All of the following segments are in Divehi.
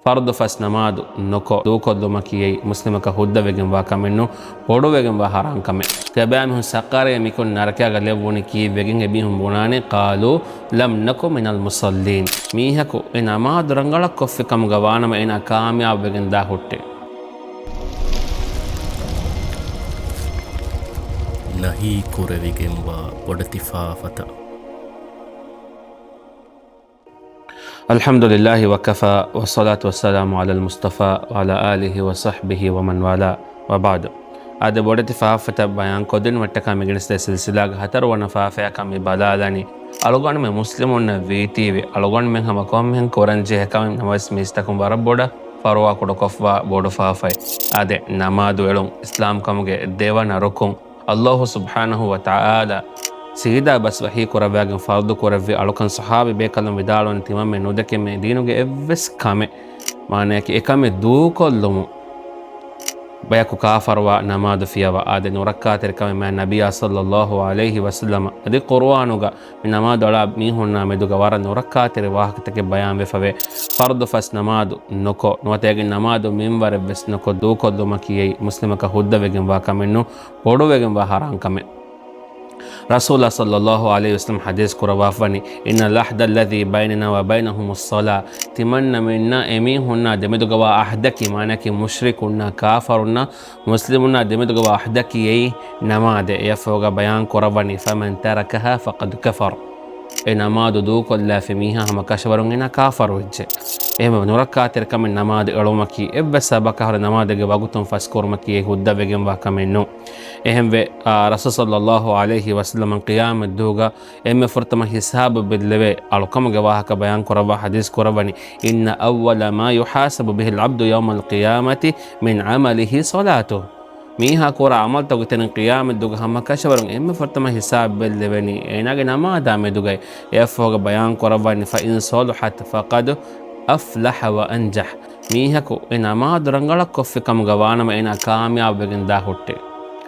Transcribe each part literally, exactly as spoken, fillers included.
ފަރުޟު ފަސް ނަމާދު ނުކޮށް ދޫކޮށްލުމަކީ އެއީ މުސްލިމަކަށް ހުއްދަވެގެންވާ ކަމެއް ނޫން، ބޮޑުވެގެންވާ ޙަރާން ކަމެއް. ތިޔަބައިމީހުން ސަޤަރުގެ މިކޮން ނަރަކައިގަ ލެއްވުނީ ކީއްވެގެން؟ އެމީހުން ބުނާނީ، قالوا لم نك من المصلين. މީހަކު އެ ނަމާދު ރަނގަޅަށް ކޮށްފި ކަމުގަ ވާނަމަ އޭނާ ކާމިޔާބުވެގެން ދާ ހުއްޓޭ. ނަހީ ކުރެވިގެންވާ ބޮޑެތި ފާފަތައް. الحمد لله وكفى، والصلاة والسلام على المصطفى وعلى آله وصحبه ومن والاه، وبعد. އާދެ، ބޮޑެތި ފާފަތައް ބަޔާން ކޮށްދިނުމަށްޓަކާ މިގެނެސްދޭ ސިލްސިލާގެ ހަތަރުވަނަ ފާފަޔަކަށް މި ބަލާލަނީ. އަޅުގަނޑުމެން މުސްލިމުންނަށް ވީތީވެ، އަޅުގަނޑުމެން ހަމަ ކޮންމެހެން ކުރަންޖެހޭ ކަމެއް ނަމަވެސް މީސްތަކުން ވަރަށް ބޮޑަށް ފަރުވާ ކުޑަކޮށްފަ ބޮޑު ފާފައެއް. އާދެ، ނަމާދު އެޅުން އިސްލާމް ކަމުގެ ދެވަނަ ރުކުން. ﷲ ސުބްޙާނަހޫ ވަތަޢާލާ ސީދާ ބަސް ވަޙީ ކުރައްވާގެން ފަރުޟު ކުރެއްވި އަޅުކަން ޞަޙާބީ ބޭކަލުން ވިދާޅުވަނީ ތިމަންމެން ނުދެކެ މި ދީނުގެ އެއްވެސް ކަމެއް، މާނަޔަކީ އެކަމެއް ދޫކޮށްލުމުން ބަޔަކު ކާފަރުވާ ނަމާދު ފިޔަވާ. އާދެ، ނުރައްކާތެރި ކަމެއް މާތް ނަބިއްޔާ ޞައްލައްލާހު ޢަލައިހި ވަސައްލަމަ އަދި ޤުރުއާނުގަ މި ނަމާދު އަޅާ މީހުންނާ މެދުގަ ވަރަށް ނުރައްކާތެރި ވާހަކަތަކެއް ބަޔާންވެފަވޭ. ފަރުޟު ފަސް ނަމާދު ނުކޮށް، ނުވަތަ އޭގެ ނަމާދު މިންވަރެއްވެސް ނުކޮށް ދޫކޮށްލުމަކީ އެއީ މުސްލިމަކަށް ހުއްދަވެގެންވާ ކަމެއް ނޫން، ބޮޑުވެގެންވާ ޙަރާން ކަމެއް. ރަސޫލާ ޞައްލައްލާހު ޢަލައިހި ވަސައްލަމަ ޙަދީޘް ކުރައްވާފަވަނީ، إن العهد الذي بيننا وبينهم الصلاة. ތިމަންނަމެންނާ އެމީހުންނާ ދެމެދުގަވާ ޢަހްދަކީ، މާނައަކީ މުޝްރިކުންނާ ކާފަރުންނާ މުސްލިމުންނާ ދެމެދުގަވާ ޢަހްދަކީ އެއީ ނަމާދޭ. އެއަށްފަހުގަ ބަޔާން ކުރައްވަނީ، فمن تركها فقد كفر. އެ ނަމާދު ދޫކޮށްލާފި މީހާ ހަމަ ކަށަވަރުން އޭނާ ކާފަރުވެއްޖެ. އެހެންވެ ނުރައްކާތެރިކަމެއް ނަމާދު އެޅުމަކީ، އެއްވެސް ސަބަބަކަށް ހުރެ ނަމާދުގެ ވަގުތުން ފަސްކުރުމަކީ އެއީ ހުއްދަވެގެންވާ ކަމެއް ނޫން. އެހެންވެ، އާ، ރަސޫލު ޞައްލައްލާހު ޢަލައިހި ވަސައްލަމަ ޤިޔާމަތްދުވުގަ އެންމެ ފުރަތަމަ ހިސާބު ބެއްލެވޭ އަޅުކަމުގެ ވާހަކަ ބަޔާން ކުރައްވާ ޙަދީޘް ކުރައްވަނީ، إن أول ما يحاسب به العبد يوم القيامة من عمله صلاته. މީހާ ކުރާ ޢަމަލުތަކުގެ ތެރެއިން ޤިޔާމަތްދުވުގަ ހަމަކަށަވަރުން އެންމެ ފުރަތަމަ ހިސާބު ބެއްލެވެނީ އޭނާގެ ނަމާދާ މެދުގައި. އެއަށްފަހުގަ ބަޔާން ކުރައްވަނީ، فإن صلحت فقد أفلح وأنجح. މީހަކު އެ ނަމާދު ރަނގަޅަށް ކޮށްފި ކަމުގަ ވާނަމަ އޭނާ ކާމިޔާބުވެގެން ދާ ހުއްޓޭ.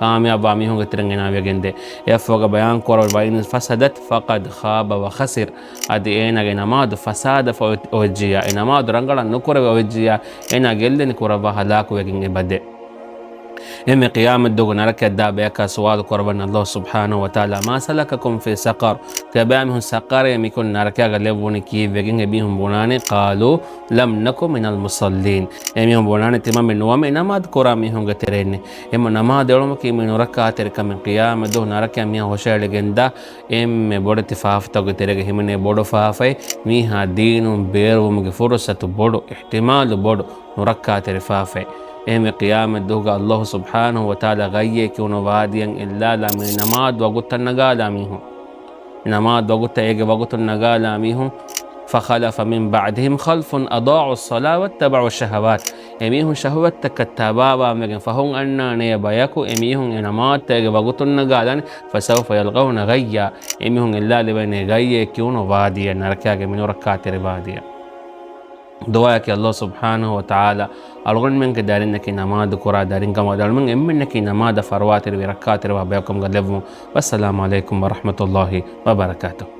ކާމިޔާބުވާ މީހުންގެ ތެރެއިން އޭނާ ވެގެންދޭ. އެއަށްފަހުގަ ބަޔާން ކުރައްވަނީ، وإن فسدت فقد خاب وخسر. އަދި އޭނާގެ ނަމާދު ފަސާދަ ފަ-، އޮތްޖިއްޔާ، އެ ނަމާދު ރަނގަޅަށް ނުކުރެވި އޮތްޖިއްޔާ، އޭނާ ގެއްލެނި ކުރައްވާ ހަލާކުވެގެން އެބަދޭ. އެންމެ ޤިޔާމަތްދުވުގަ ނަރަކަޔަށް ދާ ބަޔަކާ ސުވާލު ކުރައްވަނީ ﷲ ސުބްޙާނަހޫ ވަތަޢާލާ، ما سلككم في سقر؟ ތިޔަބައިމީހުން ސަޤަރުގެ މިކޮން ނަރަކައިގަ ލެއްވުނީ ކީއްވެގެން؟ އެމީހުން ބުނާނީ، قالوا لم نك من المصلين. އެމީހުން ބުނާނީ ތިމަންމެން ނުވަމެ ނަމާދު ކުރާ މީހުންގެ ތެރެއިންނޭ. އެމަ ނަމާދު އެޅުމަކީ މި ނުރައްކާތެރި ކަމެއް. ޤިޔާމަތްދުވަހު ނަރަކަޔަށް މީހާ ހުށައެޅިގެންދާ އެންމެ ބޮޑެތި ފާފަތަކުގެ ތެރޭގަ ހިމެނޭ ބޮޑު ފާފައެއް. މީހާ ދީނުން ބޭރުވުމުގެ ފުރުޞަތު ބޮޑު، އިޙްތިމާލު ބޮޑު. ނުރައްކާތެރި ފާފައެއް. އެހެންވެ ޤިޔާމަތްދުވަހުގަ ﷲ ސުބްޙާނަހޫ ވަތަޢާލާ ޣައްޔޭ ކިޔުނު ވާދީއަށް އެއްލާލާ މި ނަމާދު ވަގުތަށް ނަގާލާ މީހުން. މި ނަމާދު ވަގުތަށް އޭގެ ވަގުތުން ނަގާލާ މީހުން، فخلف من بعدهم خلف أضاعوا الصلاة واتبعوا الشهوات. އެމީހުން ޝަހުވަތްތަކަށް ތަބާވާން ވެގެން ފަހުން އަންނާނެ ބަޔަކު، އެމީހުން އެ ނަމާދުތައް އޭގެ ވަގުތުން ނަގާލާނެ، فسوف يلقون غيا. އެމީހުން އެއްލާލެވޭނެ ޣައްޔޭ ކިޔުނު ވާދީއަށް، ނަރަކައިގެ މި ނުރައްކާތެރި ވާދީއަށް. ދުޢާއަކީ ﷲ ސުބްޙާނަހޫ ވަތަޢާލާ އަޅުގަނޑުމެންގެ ދަރިންނަކީ ނަމާދު ކުރާ ދަރިން ކަމަށް ވަދެ އަޅުމެން އެންމެންނަކީ ނަމާދަށް ފަރުވާތެރިވެ ރައްކާތެރިވާ ބަޔަކު ކަމުގަ ލެއްވުމުން. ވައްސަލާމު ޢަލައިކުމް ވަރަޙްމަތުﷲ ވަބަރަކާތުހު.